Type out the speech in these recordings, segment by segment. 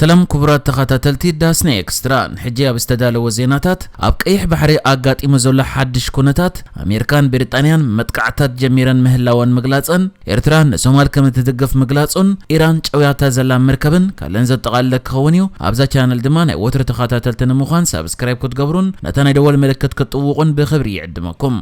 ሰላም ክቡራት ተኸታተልቲ ዳስና ኤክስትራ፣ ንሕጂ ኣብ ዝተዳለወ ዜናታት፣ ኣብ ቀይሕ ባሕሪ ኣጋጢሙ ዘሎ ሓድሽ ኩነታት፣ ኣሜሪካን ብሪጣንያን መጥቃዕታት ጀሚረን ምህላወን ምግላጸን፣ ኤርትራ ንሶማል ከም እትድግፍ ምግላጹን፣ ኢራን ጨውያታ ዘላ መርከብን ካልእን ዘጠቓለለ ክኸውን እዩ። ኣብዛ ቻነል ድማ ናይ ወትሩ ተኸታተልቲ ንምዃን ሳብስክራይብ ክትገብሩን ነታ ናይ ደወል ምልክት ክትጥውቑን ብኽብሪ ይዕድመኩም።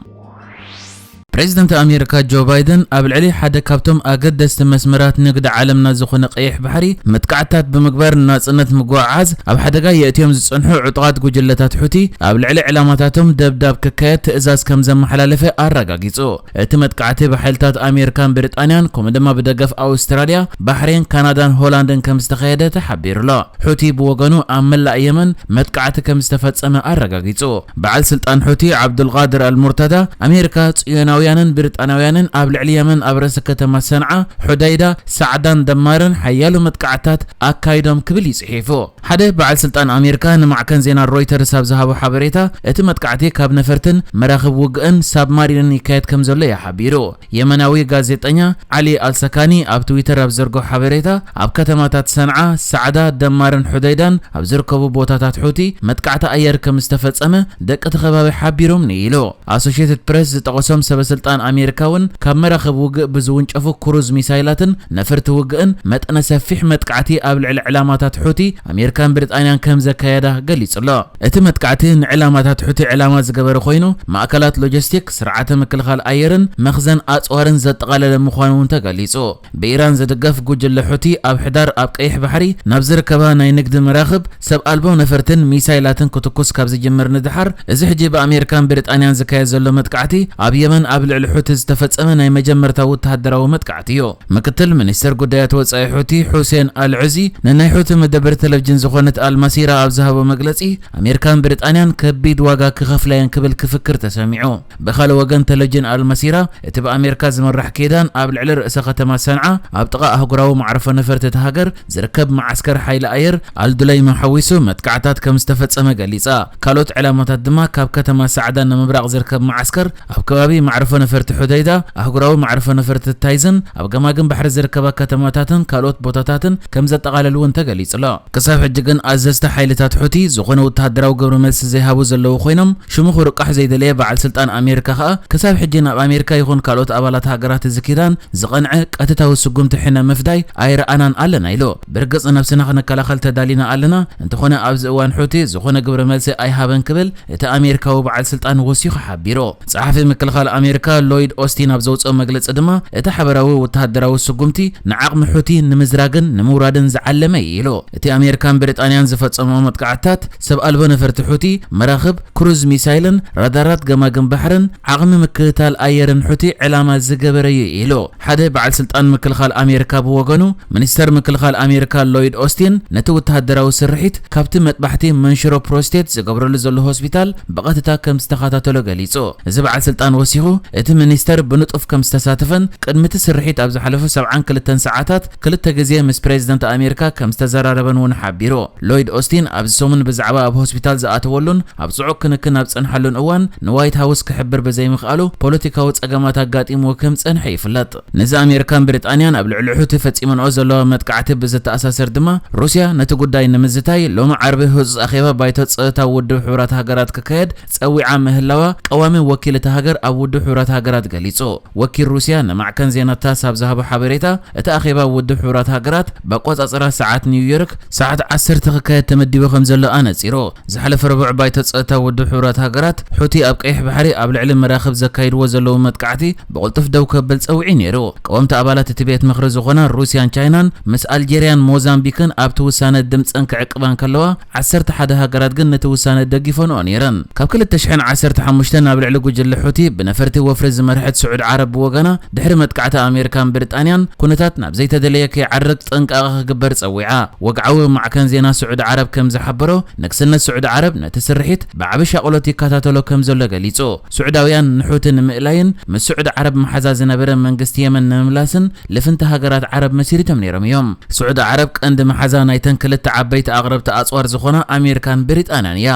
ፕሬዚደንት ኣሜሪካ ጆ ባይደን ኣብ ልዕሊ ሓደ ካብቶም ኣገደስቲ መስመራት ንግዲ ዓለምና ዝኾነ ቀይሕ ባሕሪ መጥቃዕታት ብምግባር ናጽነት ምጉዕዓዝ ኣብ ሓደጋ የእትዮም ዝጸንሑ ዕጡቓት ጉጅለታት ሑቲ ኣብ ልዕሊ ዕላማታቶም ደብዳብ ክካየድ ትእዛዝ ከም ዘመሓላለፈ ኣረጋጊጹ። እቲ መጥቃዕቲ ብሓይልታት ኣሜሪካን ብሪጣንያን ከምኡ ድማ ብደገፍ ኣውስትራልያ፣ ባሕሬን፣ ካናዳን ሆላንድን ከም ዝተኻየደ ተሓቢሩ ኣሎ። ሑቲ ብወገኑ ኣብ መላእ የመን መጥቃዕቲ ከም ዝተፈጸመ ኣረጋጊጹ። በዓል ስልጣን ሑቲ ዓብዱልቃድር ኣልሙርተዳ፣ ኣሜሪካ፣ ጽዮናውያንን ብሪጣናውያንን ኣብ ልዕሊ የመን ኣብ ርእሲ ከተማ ሰንዓ፣ ሑዳይዳ፣ ሳዕዳን ደማርን ሓያሎ መጥቃዕታት ኣካይዶም ክብል እዩ ጽሒፉ። ሓደ በዓል ስልጣን ኣሜሪካ ንማዕከን ዜና ሮይተርስ ኣብ ዝሃቦ ሓበሬታ፣ እቲ መጥቃዕቲ ካብ ነፈርትን መራኽብ ውግእን ሳብማሪንን ይካየድ ከም ዘሎ እዩ ሓቢሩ። የመናዊ ጋዜጠኛ ዓሊ ኣልሰካኒ ኣብ ትዊተር ኣብ ዘርግሖ ሓበሬታ፣ ኣብ ከተማታት ሰንዓ፣ ሳዕዳ፣ ደማርን ሑደይዳን ኣብ ዝርከቡ ቦታታት ሑቲ መጥቃዕቲ ኣየር ከም ዝተፈጸመ ደቂ እቲ ከባቢ ሓቢሮምኒ ኢሉ። ኣሶሽየትድ ፕሬስ ዝጠቐሶም ሰበስልጣን ኣሜሪካ እውን ካብ መራኽብ ውግእ ብዝውንጨፉ ክሩዝ ሚሳይላትን ነፈርቲ ውግእን መጠነ ሰፊሕ መጥቃዕቲ ኣብ ልዕሊ ዕላማታት ሑቲ ኣሜሪካን ብሪጣንያን ከም ዘካየዳ ገሊጹ ኣሎ። እቲ መጥቃዕቲ ንዕላማታት ሑቲ ዕላማ ዝገበረ ኮይኑ፣ ማእከላት ሎጂስቲክ፣ ስርዓተ ምክልኻል ኣየርን መኽዘን ኣጽዋርን ዘጠቓለለ ምዃኑ እውን ተገሊጹ። ብኢራን ዝድገፍ ጉጅለ ሑቲ ኣብ ሕዳር ኣብ ቀይሕ ባሕሪ ናብ ዝርከባ ናይ ንግዲ መራኽብ ሰብ ኣልቦ ነፈርትን ሚሳይላትን ክትኩስ ካብ ዝጅምር ንድሓር፣ እዚ ሕጂ ብኣሜሪካን ብሪጣንያን ዝካየድ ዘሎ መጥቃዕቲ ኣብ የመን ኣብ ልዕሊ ሑቲ ዝተፈጸመ ናይ መጀመርታ ወተሃደራዊ መጥቃዕቲ እዩ። ምክትል ሚኒስተር ጉዳያት ወጻኢ ሑቲ ሑሴን ኣልዑዚ ንናይ ሑቲ መደበር ቴሌቪዥን ዝኾነት ኣልማሲራ ኣብ ዝሃቦ መግለጺ፣ ኣሜሪካን ብሪጣንያን ከቢድ ዋጋ ክኸፍላ እየን ክብል ክፍክር ተሰሚዑ። ብኻልእ ወገን ቴሌቪዥን ኣልማሲራ፣ እቲ ብኣሜሪካ ዝምራሕ ኪዳን ኣብ ልዕሊ ርእሰ ከተማ ሰንዓ ኣብ ጥቓ ኣህጉራዊ መዕርፎ ነፈርቲ እታ ሃገር ዝርከብ መዓስከር ሓይሊ ኣየር ኣልዱለይማ ሓዊሱ መጥቃዕታት ከም ዝተፈጸመ ገሊጻ። ካልኦት ዕላማታት ድማ ካብ ከተማ ሳዕዳ ንምብራቕ ዝርከብ መዓስከር ኣብ ከባቢ መዕርፎ ነፈርቲ ሑደይዳ፣ ኣህጉራዊ መዕርፎ ነፈርቲ ታይዝን ኣብ ገማግም ባሕሪ ዝርከባ ከተማታትን ካልኦት ቦታታትን ከም ዘጠቓለሉ እውን ተገሊጹ ኣሎ። ክሳብ ሕጂ ግን ኣዘዝቲ ሓይልታት ሑቲ ዝኾነ ወተሃደራዊ ግብረ መልሲ ዘይሃቡ ዘለዉ ኮይኖም፣ ሽሙ ክርቃሕ ዘይደለየ በዓል ስልጣን ኣሜሪካ ከኣ ክሳብ ሕጂ ናብ ኣሜሪካ ይኹን ካልኦት ኣባላት ሃገራት እዚ ኪዳን ዝቐንዐ ቀጥታዊ ስጉምቲ ሕነ ምፍዳይ ኣይረኣናን ኣለና ኢሉ። ብርግጽ ነብስና ክንከላኸል ተዳሊና ኣለና፣ እንተኾነ ኣብዚ እዋን ሑቲ ዝኾነ ግብረ መልሲ ኣይሃበን ክብል እቲ ኣሜሪካዊ በዓል ስልጣን ወሲኹ ሓቢሩ። ጸሓፊ ምክልኻል ኣሜሪካ ሎይድ ኦስቲን ኣብ ዘውጽኦ መግለጺ ድማ፣ እቲ ሓበራዊ ወተሃደራዊ ስጉምቲ ንዓቕሚ ሑቲ ንምዝራግን ንምውራድን ዝዓለመ እዩ ኢሉ። እቲ ኣሜሪካን ብሪጣንያን ዝፈጸሞ መጥቃዕትታት ሰብ ኣልቦ ነፈርቲ ሑቲ፣ መራኽብ፣ ክሩዝ ሚሳይልን ራዳራት ገማግም ባሕርን ዓቕሚ ምክትታል ኣየርን ሑቲ ዕላማ ዝገበረ እዩ ኢሉ። ሓደ በዓል ስልጣን ምክልኻል ኣሜሪካ ብወገኑ፣ ሚኒስተር ምክልኻል ኣሜሪካ ሎይድ ኦስቲን ነቲ ወተሃደራዊ ስርሒት ካብቲ መጥባሕቲ መንሽሮ ፕሮስቴት ዝገብረሉ ዘሎ ሆስፒታል ብቐጥታ ከም ዝተኸታተሎ ገሊጹ። እዚ በዓል ስልጣን ወሲኹ፣ እቲ ሚኒስተር ብንጡፍ ከም ዝተሳተፈን ቅድሚ እቲ ስርሒት ኣብ ዝሓለፉ ሰብዓን ክልተን ሰዓታት ክልተ ግዜ ምስ ፕሬዚደንት ኣሜሪካ ከም ዝተዘራረበን እውን ሓቢሩ። ሎይድ ኦስቲን ኣብዚ ሰሙን ብዛዕባ ኣብ ሆስፒታል ዝኣተወሉን ኣብ ጽዑቕ ክንክን ኣብ ጸንሓሉን እዋን ንዋይት ሃውስ ክሕብር ብዘይምኽኣሉ ፖለቲካዊ ጸገማት ኣጋጢምዎ ከም ዝጸንሐ ይፍለጥ። ነዚ ኣሜሪካን ብሪጣንያን ኣብ ልዕሊ ሑቲ ፈጺመንኦ ዘለዋ መጥቃዕቲ ብዝተኣሳሰር ድማ፣ ሩስያ ነቲ ጉዳይ ንምዝታይ ሎሚ ዓርቢ ህጹጽ ኣኼባ ባይቶ ጸጥታ ውድብ ሕቡራት ሃገራት ክካየድ ጸዊዓ ምህላዋ ቀዋሚ ወኪል እታ ሃገር ኣብ ውድብ ሕቡራት ሃገራት ገሊጹ። ወኪል ሩስያ ንማዕከን ዜና ታስ ኣብ ዝሃቦ ሓበሬታ፣ እቲ ኣኼባ ውድብ ሕቡራት ሃገራት ብኣቆጻጽራ ሰዓት ኒውዮርክ ሰዓት ዓሰርተ ክካየድ ተመዲቡ ከም ዘሎ ኣነጺሩ። ዝሓለፈ ረቡዕ ባይቶ ጸጥታ ውድብ ሕቡራት ሃገራት፣ ሑቲ ኣብ ቀይሕ ባሕሪ ኣብ ልዕሊ መራኽብ ዘካይድዎ ዘለዉ መጥቃዕቲ ብቕልጡፍ ደው ከብል ጸዊዑ ነይሩ። ቀወምቲ ኣባላት እቲ ቤት ምኽሪ ዝኾና ሩስያን ቻይናን ምስ ኣልጀርያን ሞዛምቢክን ኣብቲ ውሳነ ድምጸን ክዕቅባ እንከለዋ፣ ዓሰርተ ሓደ ሃገራት ግን ነቲ ውሳነ ደጊፈንኦ ነይረን። ካብ ክልተ ሽሕን ዓሰርተ ሓሙሽተን ናብ ልዕሊ ጉጅለ ሑቲ ብነፈርቲ ወፍሪ ዝመርሐት ስዑድ ዓረብ ብወገና፣ ድሕሪ መጥቃዕቲ ኣሜሪካን ብሪጣንያን፣ ኩነታት ናብ ዘይተደለየ ከይዓርግ ጥንቃቐ ክግበር ጸዊዓ። ወግዓዊ ማዕከን ዜና ስዑድ ዓረብ ከም ዝሓበሮ፣ ንግስነት ስዑድ ዓረብ ነቲ ስርሒት ብዓቢ ሻቕሎት ይከታተሎ ከም ዘሎ ገሊጹ። ስዑዳውያን ንሑቲ ንምእላይን ምስ ስዑድ ዓረብ መሓዛ ዝነበረ መንግስቲ የመን ንምምላስን ልፍንቲ ሃገራት ዓረብ መስሪቶም ነይሮም እዮም። ስዑዲ ዓረብ ቀንዲ መሓዛ ናይተን ክልተ ዓበይቲ ኣቕረብቲ ኣጽዋር ዝኾና ኣሜሪካን ብሪጣንያን እያ።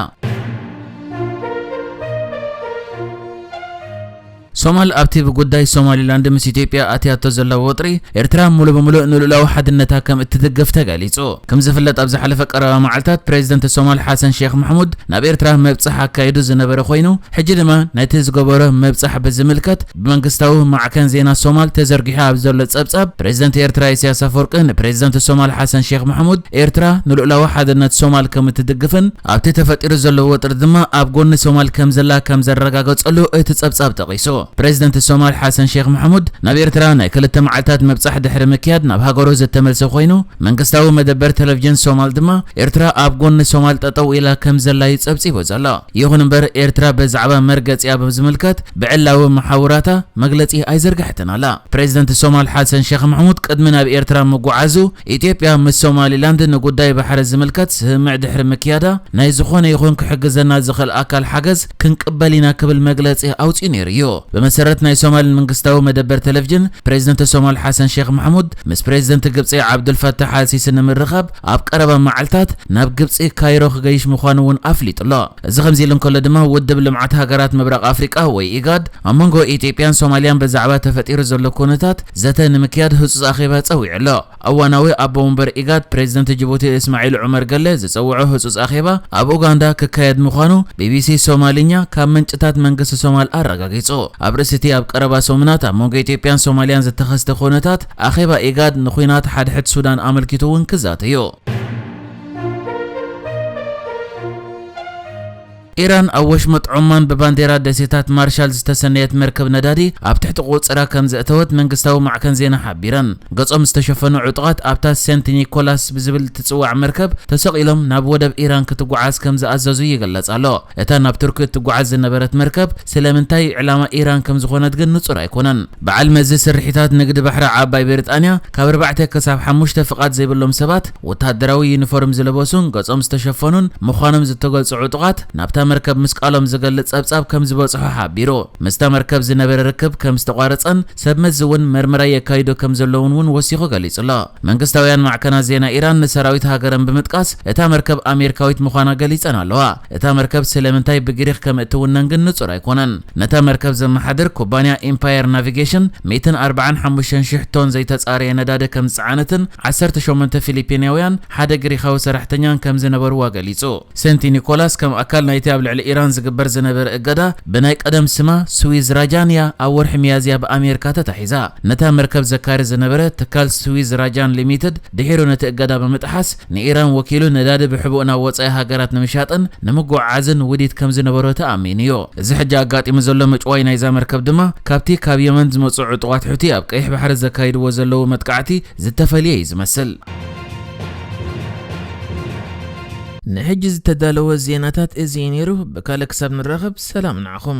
ሶማል ኣብቲ ብጉዳይ ሶማሊላንድ ምስ ኢትዮጵያ ኣትያቶ ዘላ ወጥሪ፣ ኤርትራ ሙሉ ብሙሉእ ንልኡላዊ ሓድነታ ከም እትድግፍ ተገሊጹ። ከም ዝፍለጥ፣ ኣብ ዝሓለፈ ቀረባ መዓልታት ፕሬዚደንት ሶማል ሓሰን ሼክ ማሕሙድ ናብ ኤርትራ መብጽሕ ኣካይዱ ዝነበረ ኮይኑ፣ ሕጂ ድማ ነቲ ዝገበሮ መብጽሕ ብዝምልከት ብመንግስታዊ ማዕከን ዜና ሶማል ተዘርጊሑ ኣብ ዘሎ ጸብጻብ፣ ፕሬዚደንት ኤርትራ ኢሳያስ ኣፈወርቂ ንፕሬዚደንት ሶማል ሓሰን ሼክ ማሕሙድ ኤርትራ ንልኡላዊ ሓድነት ሶማል ከም እትድግፍን ኣብቲ ተፈጢሩ ዘሎ ወጥሪ ድማ ኣብ ጎኒ ሶማል ከም ዘላ ከም ዘረጋገጸሉ እቲ ጸብጻብ ጠቒሱ። ፕሬዚደንት ሶማል ሓሰን ሼክ ማሕሙድ ናብ ኤርትራ ናይ ክልተ መዓልታት መብጻሕ ድሕሪ ምክያድ ናብ ሃገሩ ዝተመልሰ ኮይኑ፣ መንግስታዊ መደበር ቴሌቪዥን ሶማል ድማ ኤርትራ ኣብ ጎኒ ሶማል ጠጠው ኢላ ከም ዘላ እዩ ጸብጺቡ ዘሎ። ይኹን እምበር፣ ኤርትራ ብዛዕባ መርገጺኣ ብዝምልከት ብዕላዊ መሓውራታ መግለጺ ኣይዘርግሐትን ኣላ። ፕሬዚደንት ሶማል ሓሰን ሼክ ማሕሙድ ቅድሚ ናብ ኤርትራ ምጉዓዙ፣ ኢትዮጵያ ምስ ሶማሊላንድ ንጉዳይ ባሕሪ ዝምልከት ስምምዕ ድሕሪ ምክያዳ፣ ናይ ዝኾነ ይኹን ክሕግዘና ዝኽእል ኣካል ሓገዝ ክንቅበል ኢና ክብል መግለጺ ኣውጺኡ ነይሩ እዩ። ብመሰረት ናይ ሶማል መንግስታዊ መደበር ቴሌቪዥን፣ ፕሬዚደንት ሶማል ሓሰን ሼክ ማሕሙድ ምስ ፕሬዚደንት ግብጺ ዓብዱልፈታሕ ኣልሲሲ ንምርኻብ ኣብ ቀረባ መዓልታት ናብ ግብጺ ካይሮ ክገይሽ ምዃኑ እውን ኣፍሊጡ ኣሎ። እዚ ከምዚ ኢሉ እንከሎ ድማ፣ ውድብ ልምዓት ሃገራት ምብራቕ ኣፍሪቃ ወይ ኢጋድ ኣብ መንጎ ኢትዮጵያን ሶማልያን ብዛዕባ ተፈጢሩ ዘሎ ኩነታት ዘተ ንምክያድ ህጹጽ ኣኼባ ጸዊዑ ኣሎ። እዋናዊ ኣቦ ወንበር ኢጋድ ፕሬዚደንት ጅቡቲ እስማዒል ዑመር ገለ ዝጸውዖ ህጹጽ ኣኼባ ኣብ ኡጋንዳ ክካየድ ምዃኑ ቢቢሲ ሶማልኛ ካብ ምንጭታት መንግስቲ ሶማል ኣረጋጊጹ። ኣብ ርእሲ እቲ ኣብ ቀረባ ሰሙናት ኣብ መንጎ ኢትዮጵያን ሶማልያን ዝተኸስተ ኩነታት፣ ኣኼባ ኢጋድ ንኹናት ሓድሕድ ሱዳን ኣመልኪቱ እውን ክዛተ እዩ። ኢራን ኣብ ወሽመጥ ዖማን ብባንዴራ ደሴታት ማርሻል ዝተሰነየት መርከብ ነዳዲ ኣብ ትሕቲ ቁጽራ ከም ዘእተወት መንግስታዊ ማዕከን ዜና ሓቢረን። ገጾም ዝተሸፈኑ ዕጡቓት ኣብታ ሴንት ኒኮላስ ብዝብል ትጽዋዕ መርከብ ተሰቒሎም ናብ ወደብ ኢራን ክትጓዓዝ ከም ዝኣዘዙ ይግለጽ ኣሎ። እታ ናብ ቱርኪ እትጓዓዝ ዝነበረት መርከብ ስለምንታይ ዕላማ ኢራን ከም ዝኾነት ግን ንጹር ኣይኮነን። በዓል መዚ ስርሒታት ንግዲ ባሕሪ ዓባይ ብሪጣንያ ካብ ኣርባዕተ ክሳብ ሓሙሽተ ፍቓድ ዘይብሎም ሰባት፣ ወታደራዊ ዩኒፎርም ዝለበሱን ገጾም ዝተሸፈኑን ምዃኖም ዝተገልጹ ዕጡቓት ናብታ መርከብ ምስቃሎም ዝገልጽ ጸብጻብ ከም ዝበጽሖ ሓቢሩ። ምስታ መርከብ ዝነበረ ርክብ ከም ዝተቋረጸን ሰብ መዚ እውን መርመራ የካይዱ ከም ዘለውን እውን ወሲኹ ገሊጹ ኣሎ። መንግስታውያን ማዕከናት ዜና ኢራን ንሰራዊት ሃገረን ብምጥቃስ እታ መርከብ ኣሜሪካዊት ምዃና ገሊጸን ኣለዋ። እታ መርከብ ስለምንታይ ብግሪኽ ከም እትውነን ግን ንጹር ኣይኮነን። ነታ መርከብ ዘመሓድር ኩባንያ ኢምፓየር ናቪጌሽን ሚእትን ኣርባዓን ሓሙሽተን ሽሕ ቶን ዘይተጻረየ ነዳዲ ከም ዝጸዓነትን ዓሰርተ ሸሞንተ ፊሊፒናውያን ሓደ ግሪኻዊ ሰራሕተኛን ከም ዝነበርዋ ገሊጹ። ሴንት ኒኮላስ ከም ኣካል ናይቲ ኣብ ልዕሊ ኢራን ዝግበር ዝነበረ እገዳ ብናይ ቀደም ስማ ስዊዝ ራጃን እያ ኣብ ወርሒ ሚያዝያ ብኣሜሪካ ተታሒዛ። ነታ መርከብ ዘካሪ ዝነበረ ትካል ስዊዝ ራጃን ሊሚትድ ድሒሩ ነቲ እገዳ ብምጥሓስ ንኢራን ወኪሉ ነዳዲ ብሕቡእ ናብ ወጻኢ ሃገራት ንምሻጥን ንምጉዕዓዝን ውዲት ከም ዝነበሮ ተኣሚኑ እዩ። እዚ ሕጂ ኣጋጢሙ ዘሎ ምጭዋይ ናይዛ መርከብ ድማ ካብቲ ካብ የመን ዝመጹ ዕጡቓት ሑቲ ኣብ ቀይሕ ባሕሪ ዘካይድዎ ዘለዉ መጥቃዕቲ ዝተፈልየ እዩ ዝመስል። ንሕጂ ዝተዳለወ ዜናታት እዚ እዩ ነይሩ። ብካልእ ክሳብ ንራኸብ ሰላም ንዓኹም።